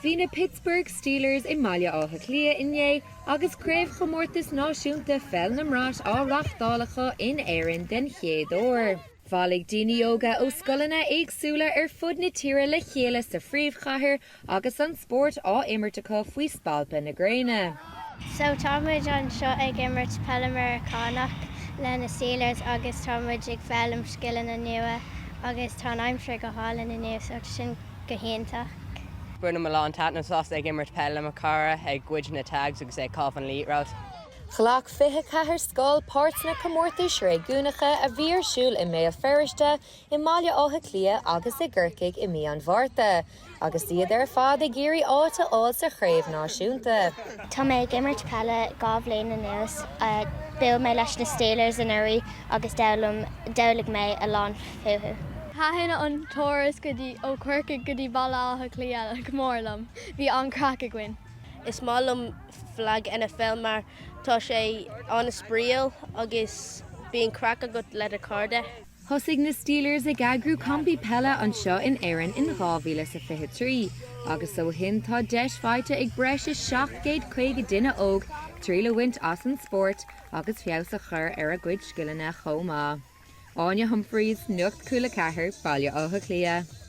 Bhí na Pittsburgh Steelers i mBaile Átha Cliath inné agus Craobhchomórtas Náisiúnta Pheil na mBrat á reáchtáil acu in Éirinn den chéad uair. Bhailigh daoine óga ó scoileanna éagsúla ar fud na tíre le chéile sa phríomhchathair agus an spórt á imirt acu faoi spalpadh na gréine. So tá muid anseo ag imirt peil Meiriceánach le na Steelers agus tá muid ag foghlaim scileanna nua agus tá an aimsir go hálainn inniu so tá sin go hiontach. Bainim a lán taitneamh as ag imirt peil le mo chara, ag goid na tags agus ag caitheamh an liathróid. Ghlac 24 scoil páirt sna comórtais réigiúnacha a bhí ar siúl i mBéal Feirste, i mBaile Átha Cliath agus i gCorcaigh i mí an Mhárta, agus iad ar fad ag iarraidh áit a fháil sa chraobh náisiúnta. Tá mé ag imirt peile 2 bhliain anuas. Bhuail mé leis na Steelers anuraidh agus d'fhoghlaim d'fhoghlaim mé a lán fúthu. Thaitin an turas go dtí ó Chorcaigh go dtí Baile Átha Cliath go mór liom. Bhí an-craic againn. Is maith liom flag NFL mar tá sé an-spraíúil agus bíonn craic agat le do chairde. Thosaigh na Steelers ag eagrú campaí peile anseo in Éirinn in 2023 agus ó shin tá deis faighte ag breis is 750 duine óg triail a bhaint as an spórt agus feabhas a chur ar a gcuid scileanna chomh maith. Áine Humphreys, Nuacht Cúla 4, Baile Átha Cliath.